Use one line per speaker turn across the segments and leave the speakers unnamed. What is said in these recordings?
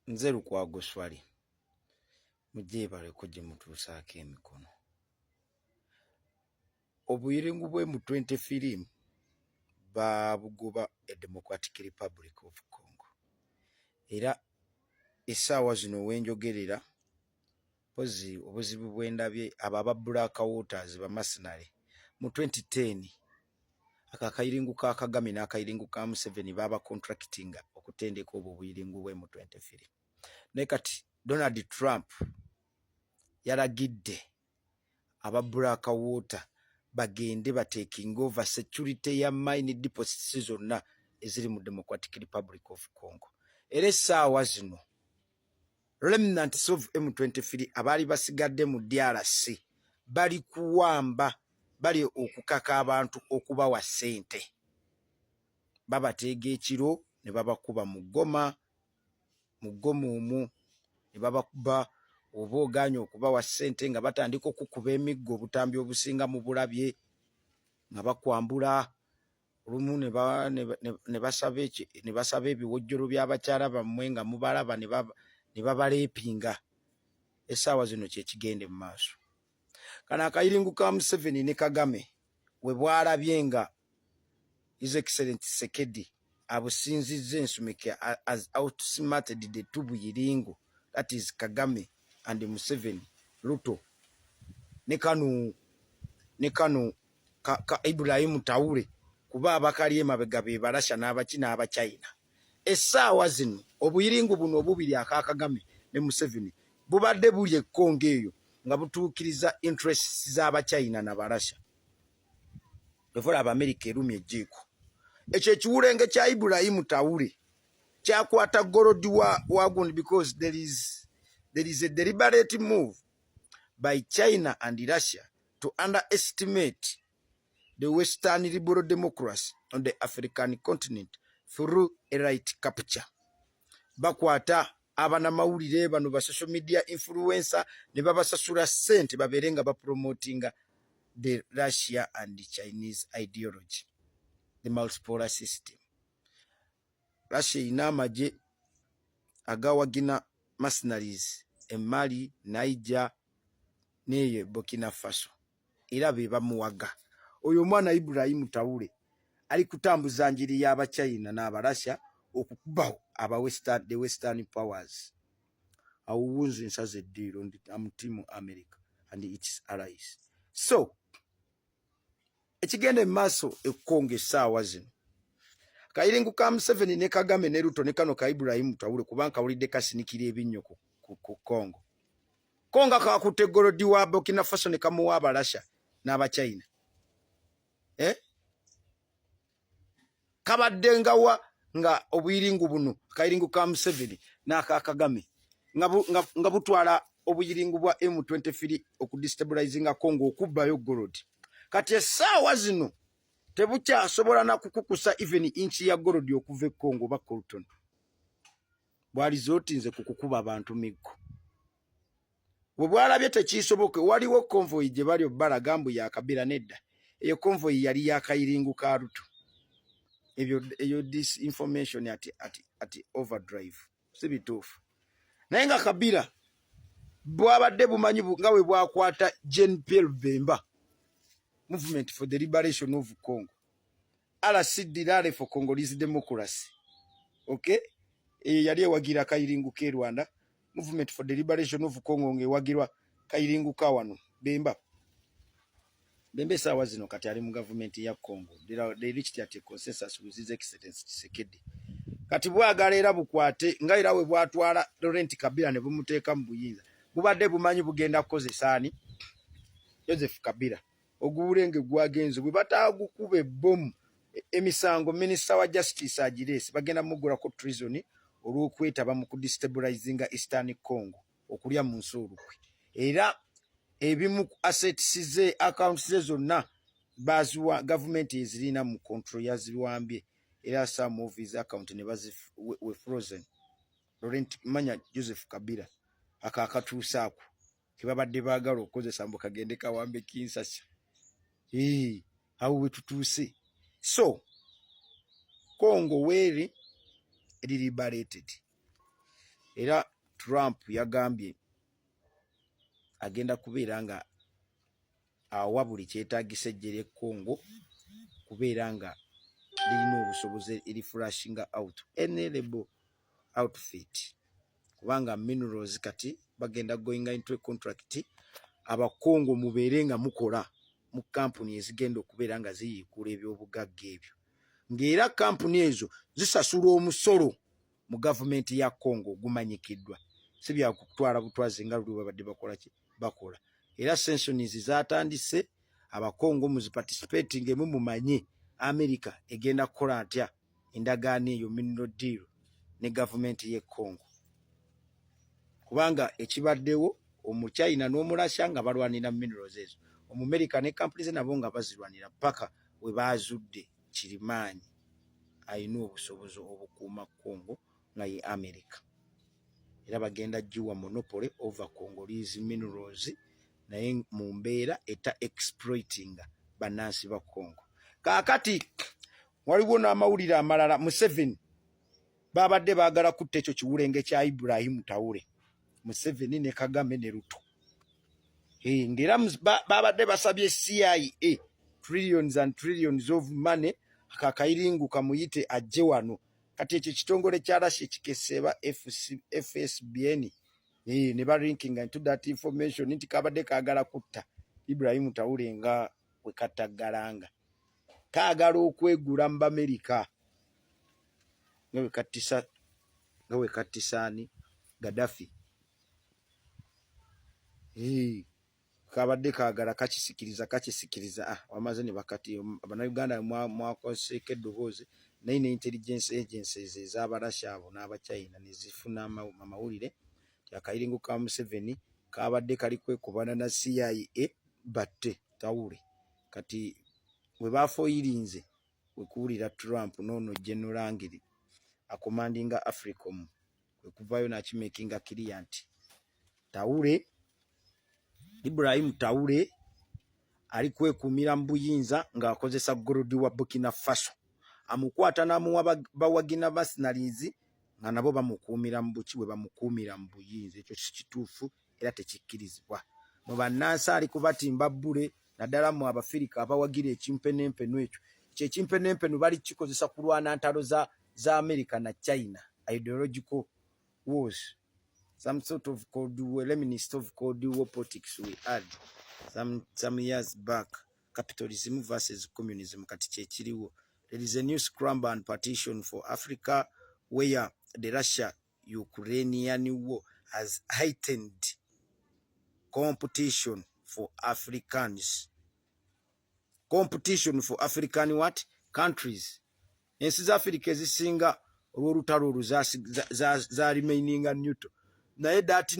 Nze Lukwago Swali, mugyebaleko gye mutuusaako emikono. Obuyiringu bwe mu 23 baabugoba e Democratic Republic of Congo era essaawa zino we njogerera mpozzi obuzibu bwe ndabye abo aba Black Waters ba mercenary mu 2010 ako akayiringu ka Kagame n'akayiringu ka Museveni baaba contractinga okutendeka obwo obuyiringu bwe mu 23 naye kati Donald Trump yalagidde aba Black Water bagende batekinga over security ya mine deposits zonna eziri mu Democratic Republic of Congo era essaawa zino remnants of M23 abaali basigadde mu DRC bali kuwamba, bali okukaka abantu okubawa ssente, babateega ekiro ne babakuba mu Goma, mu Goma omwo ne babakuba oba ogaanye okubawa ssente nga batandika okukuba emiggo, obutambi obusinga mu bulabye nga bakwambula olumu ne basaba ebiwojjolo by'abakyala bammwe nga mubalaba ne babaleepinga. Essaawa zino kye kigenda mu maaso. Kano akayiringu ka Museveni ne Kagame we bwalabye nga His Excellency Tshisekedi abusinzizza ensumike, has outsmarted the two buyiringu, that is Kagame and Museveni, Ruto ne kano ka Ibrahim Traore, kuba abakali emabega be Barasha n'abaki n'Abachina. Essaawa zino obuyiringu buno obubiri, aka Kagame ne Museveni, bubadde buli e Congo eyo nga butuukiriza interests z'Abachina n'Abarasha. Evola Abamerika erumya ejjiiko. Ekyo ekiwulenge kya Ibrahim Traore kyakwata gold wa gundi because there is a deliberate move by China and Russia to underestimate the Western liberal democracy on the African continent through elite capture. Bakwata abanamawulire bano ba social media influencer ne babasasula ssente babeere nga bapromotinga the Russia and the Chinese ideology, the multipolar system. Russia erina amagye aga Wagner mercenaries e Mali, Niger n'eyo Burkina Faso, era be bamuwaga. Oyo omwana Ibrahim Traore ali kutambuza njiri y'Abachina n'Abarasha okukubawo aba Western, the Western powers. Awo wunze nsaze eddiiro ndi am team America and its allies. So ekigenda emaaso e Congo essaawa zino, kayiringu ka Museveni ne Kagame ne Ruto ne kano ka Ibrahim Traore, kubanga kawulidde kasinikira ebinnyo ku Congo. Konga kakutte gold wa Burkina Faso ne kamuwa Abarasha n'Abachina, eh? Kabadde ngawa nga obuyiringu buno, akayiringu ka Museveni n'aka Kagame, nga butwala obuyiringu bwa M23 okudestabilizinga Congo, okubbayo gold. Kati essaawa zino tebukyasobola na kukukusa even inch ya gold okuva e Congo oba coltan. Bwalizootinze ku kukuba abantu miggo. Bwe bwalabye tekiisoboke, waliwo convoy gye bali obbalaga mbu ya Kabila. Nedda, eyo convoy yali ya kayiringu ka Ruto. Ebyo eyo disinformation at overdrive, si bituufu. Naye nga Kabila bwabadde bumanyi nga bwe bwakwata Jean Pierre Bemba, Movement for the Liberation of Congo, RCD, Rally for Congolese Democracy, okay, eyo yali ewagira kayiringu ke Rwanda. Movement for the Liberation of Congo ng'ewagirwa kayiringu ka wano Bemba. Bemba essaawa zino kati ali mu gavumenti ya Congo. They reached at a consensus with His Excellency Tshisekedi. Kati bwagala era bukwate nga era we bwatwala Laurent Kabila ne bumuteeka mu buyinza. Bubadde bumanyi bugenda kukozesa ani? Joseph Kabila. Oguwulenge gwagenze bwe bataagukuba ebbomu, emisango minisita wa justice agireese, bagenda muggulako treason olw'okwetaba mu kudestabilizinga Eastern Congo, okulya mu nsi olukwe. Era ebimu ku assets ze, accounts ze zonna baziwa gavumenti ezirina mu control yaziwambye, era some of his account ne bazi we frozen. Laurent manya Joseph Kabila aka akatuusaako kebabadde baagala okukozesa mbu kagende kawambe Kinshasa. Awo we tutuuse. So Congo weeri eri liberated. Era Trump yagambye agenda kubeera nga awa buli kyetaagisa eggye ly'e Congo kubeera nga lirina obusobozi eriflushinga out any rebel outfit, kubanga minerals kati bagenda going into a contract. Abakongo mubeere nga mukola mu kampuni ezigenda okubeera nga ziyiikula ebyobugagga ebyo, ng'era kampuni ezo zisasula omusolo mu gavumenti ya Congo ogumanyikiddwa, si byakutwala butwazi nga luli babadde bakola ki bakola. Era sanctions zatandise, Abakongo muziparticipating emu, mumanye America egenda kukola ntya endagaano eyo, mineral deal, ne gavumenti y'e Congo, kubanga ekibaddewo Omuchina n'Omurasha nga balwanira minerals ezo, Omumerika ne kampuni ze nabo nga bazirwanira, paka we bazudde kirimaanyi alina obusobozi obukuuma Congo nga ye America. Era bagenda giwa monopoly over Congolese minerals, naye mu mbeera eta exploitinga bannansi ba Congo. Kaakati waliwo n'amawulire amalala. Museveni babadde baagala kutta ekyo kiwulenge kya Ibrahimu Tawule, Museveni ne Kagame ne Ruto, ng'era babadde basabye CIA trillions and trillions of money akakayiringu kamuyite ajje wano. Kati ekyo ekitongole kya Russia ekikeseeba FSBN ne balinkinga into that information nti kabadde kaagala kutta Ibrahimu Tawule nga we kattaggalanga, kaagala okwegula mu Bamerika nga we kattisaani Gaddafi. Kabadde kaagala kakisikiriza kakisikiriza. Ah, wamaze ne bakati Abannayuganda mwakoseeko eddoboozi, naye ne intelligence agencies ez'Abarasha abo n'Abachina ne zifuna amawulire nti akayiringo ka Museveni kabadde kali kwekubana na CIA batte Tawule. Kati we bafoyirinze wekuwulira Trump n'ono General Langley acommandinga AFRICOM kwe kuvaayo n'akimakinga clear nti Tawule, Ibrahim Tawule, ali kwekuumira mu buyinza ng'akozesa Gold wa Burkina Faso, amukwata n'amuwa bawagina mercenaries nga nabo bamukuumira mu buki bwe bamukuumira mu buyinza. Ekyo si kituufu era tekikkirizibwa mu bannansi. Ali kubatimba bbule, naddala mu Abafirika abawagira ekimpenempenu ekyo. Ekyo ekimpenempenu bali kikozesa kulwana ntalo za America na China, ideological wars, some sort of cold war, reminiscent of cold war politics we had some years back, capitalism versus communism. Kati kyekiriwo, there is a new scramble and partition for Africa where the Russia Ukrainian war has heightened competition for Africans, competition for African what countries. Ensi za Africa ezisinga olw'olutalo olwo za remaininga neutral, naye that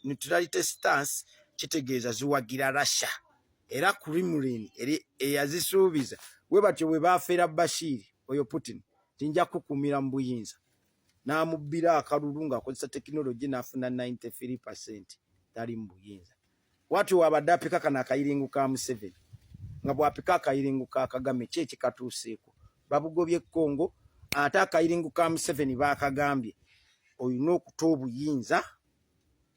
neutrality stance kitegeeza ziwagira Russia. Era Kremlin eyazisuubiza we batyo bwe bafeera Bashir oyo Putin tinja kukuumira mu buyinza, n'amubbira akalulu ng'akozesa tekinologi n'afuna 93%, tali mu buyinza. Watyo wabadde apika kano akayiringu ka Museveni nga bw'apika akayiringu ka Kagame, ki ekikatuuseeko? Babugobye Congo, ate akayiringu ka Museveni baakagambye olina okuta obuyinza,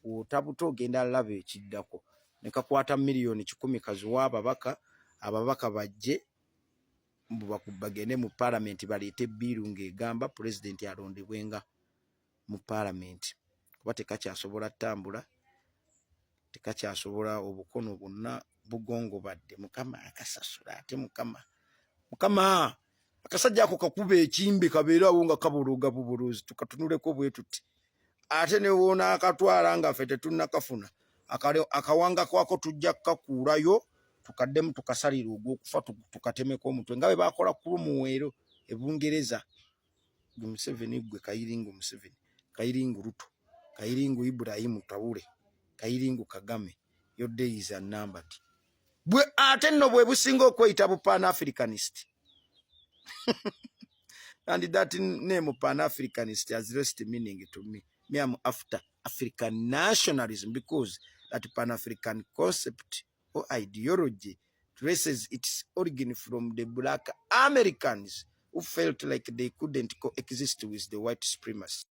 otabuta ogenda laba ekiddako. Ne kakwata miliyoni 100 kaziwa ababaka, ababaka bajje bagende mu paalamenti baleete bill ng'egamba pulezidenti alondebwenga mu paalamenti, kuba tekakyasobola ttambula, tekakyasobola, obukono bwonna bugongobadde. Mukama akasasula ate Mukama, Mukama akasajja ako kakuba ekimbe kabeere awo nga kabolooga bubolozi, tukatunuleko bwe tuti. Ate ne wonaakatwala nga ffe tetunnakafuna akawanga kwako, tujja kukakuulayo tukaddemu tukasalira ogw'okufa, tukatemeko omutwe nga bwe bakola Cromwell e Bungereza. Gwe Museveni, gwe Kayiringu Museveni, Kayiringu Ruto, Kayiringu Ibrahimu Tawule, Kayiringu Kagame, your days are numbered. Bwe ate nno bwe businga okweyita bu Pan Africanist, and that name Pan Africanist has lost meaning to me. Me, am after African nationalism, because that Pan African concept or ideology traces its origin from the black Americans who felt like they couldn't coexist with the white supremacy.